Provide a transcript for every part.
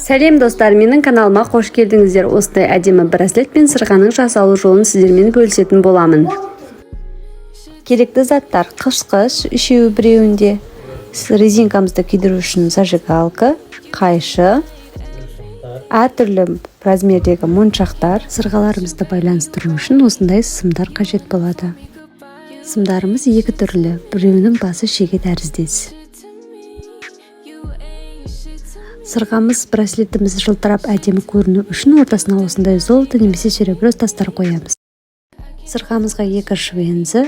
Сәлем, достар! Менің каналыма қош келдіңіздер! Осындай әдемі браслет пен сырғаның жасалу жолын сіздермен бөлісетін боламын. Керекті заттар: қысқыш үшеуі біреуінде, резинкамызды күйдіру үшін зажигалка, қайшы, әртүрлі размердегі моншақтар. Сырғаларымызды байланыстыру үшін осындай сымдар қажет болады. Сымдарымыз екі түрлі, біреуінің басы шеге тәріздес. Сырғамыз, браслетіміз жылтырап, әдемі көріну үшін ортасына осындай золото немесе серебро тастар қоямыз. Сырғамызға екі швенза,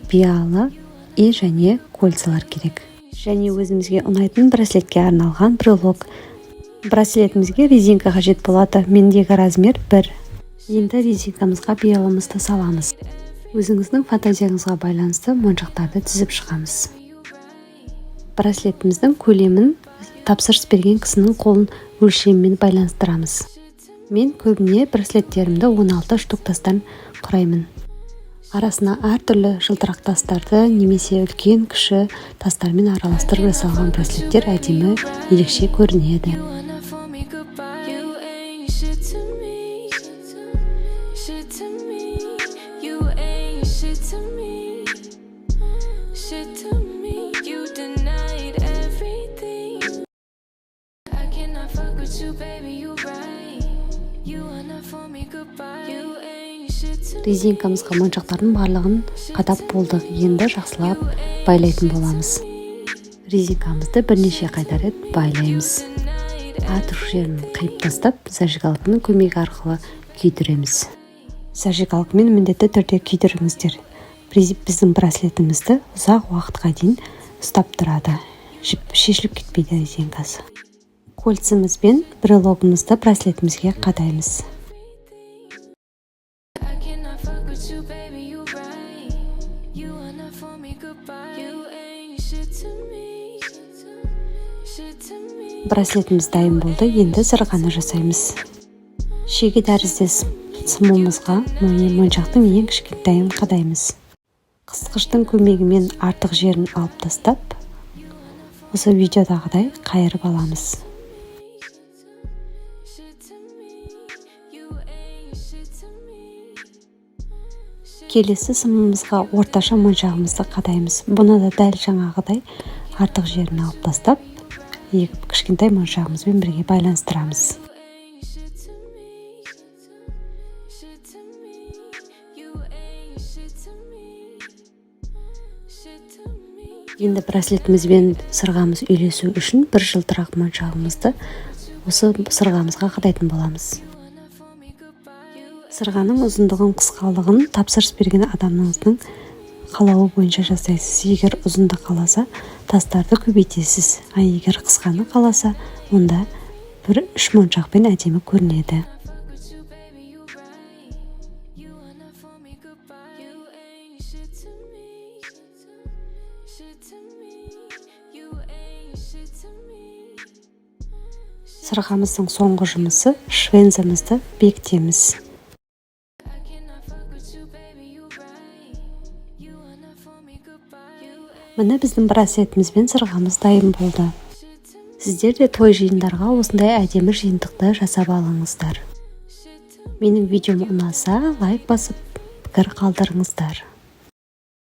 пиала и және кольцалар керек және өзімізге ұнайтын браслетке арналған брелок. Браслетімізге резинка қажет болады, мендегі размер 1. Енді резинкамызға пиаламызды саламыз. Өзіңіздің фантазияңызға байланысты моншақтарды тізіп шығамыз. Браслетіміздің көлемін тапсырыс берген кісінің қолын өлшемімен байланыстырамыз. Мен көбіне браслеттерімді 16 штук тастан құраймын. Арасына әртүрлі жылтырақ тастарды немесе үлкен, кіші тастармен араластырып жасалған браслеттер әдемі, ерекше көрінеді. You are not for me, goodbye. You ain't shit to me. Shit to me. You ain't shit to me. Shit to me. You denied everything. I cannot fuck with you, baby. You right. You are not for me, goodbye. You ain't shit to me. Резинкамызға моншақтардың барлығын қадап болдық. Енді жақсылап байлайтын боламыз. Резинкамызды бірнеше қайта рет байлаймыз. Артық жерін қиып тастап, зажигалканың көмегі арқылы күйдіреміз. Зажигалкамен міндетті түрде күйдіріңіздер. Біздің браслетімізді ұзақ уақытқа дейін ұстап тұрады, жіп шешіліп кетпейді резинкасы. Кольцеміз бен брелогымызды браслетімізге қадаймыз. I cannot fuck with you, baby. You right. You are not for me, goodbye. You ain't shit to me. Shit to me. Браслетіміз дайын болды. Енді сырғаны жасаймыз. Шеге тәріздес сымымызға моншақтың ең кішкентайын қадаймыз. Қысқыштың көмегімен артық жерін алып тастап, осы видеодағыдай қайырып аламыз. Shit to me. You ain't shit to me. Келесі сымымызға орташа моншағымызды қадаймыз. Бұны да дәл жаңағыдай артық жерін алып тастап, екі кішкентай моншағымызбен бірге байланыстырамыз. You ain't shit to me. Shit to me. You ain't shit to me. Shit to me. Енді браслетімізбен сырғамыз үйлесу үшін бір жылтырақ моншағымызды осы сырғамызға қадайтын боламыз. You are not for me, goodbye. You Сырғаның ұзындығын, қысқалығын тапсырыс берген адамыңыздың қалауы бойынша жасайсыз. Егер ұзынды қаласа, тастарды көбейтесіз, а егер қысқаны қаласа, онда бір үш моншақпен әдемі көрінеді. Fuck with you, baby. You right. You are not for me, goodbye. You ain't shit to me. Shit to me. You ain't shit to me. Сырғамыздың соңғы жұмысы — швензамызды бекітеміз. I cannot fuck with you, baby. You right. You are not for me, goodbye. You ain't Міне, біздің браслетіміз бен сырғамыз дайын болды. Shit to me. Сіздер де той жиындарға осындай әдемі жиынтықты жасап алыңыздар. Shit to Менің видеом ұнаса, лайк басып, пікір қалдырыңыздар.